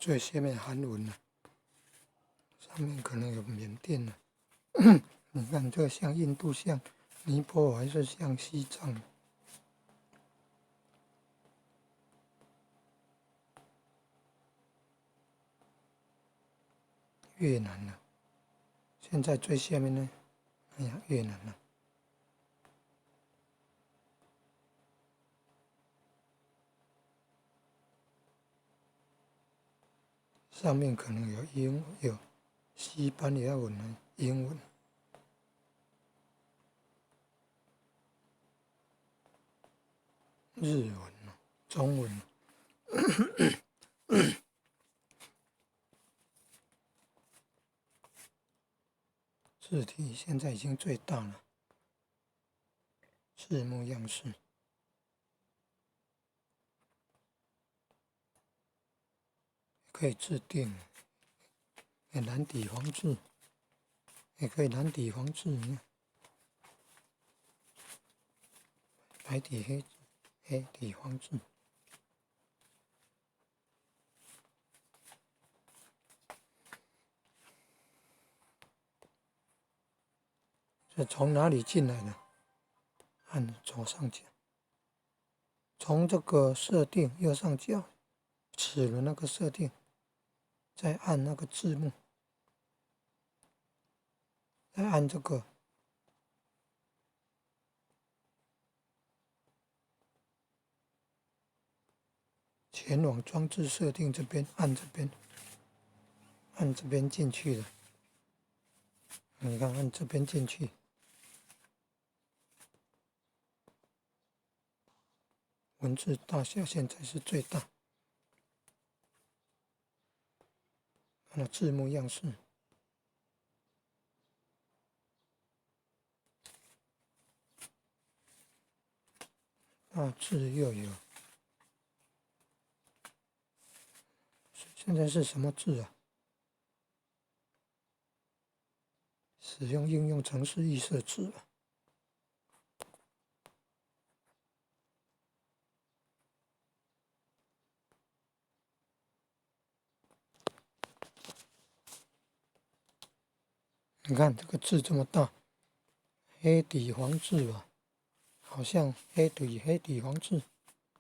最下面韓文啊，上面可能有緬甸啊。你看這個像印度、像尼泊爾還是像西藏？越南啊，現在最下面呢？哎呀，越南啊。上面可能有英有西班牙文啊，英文、日文、中文。字體現在已經最大了，字幕樣式。可以自定，藍底黃字，也可以藍底黃字，你看，白底黑字，黑底黃字。這從哪裡進來的？按左上角，從這個設定右上角齒輪那個設定。再按那個字幕，再按這個前往裝置設定這邊，按這邊，按這邊進去的。你看，按這邊進去，文字大小現在是最大。那字幕樣式，大字又有，現在是什麼字啊？使用應用程式預設字。你看這個字這麼大，黑底黃字吧，好像黑底黃字。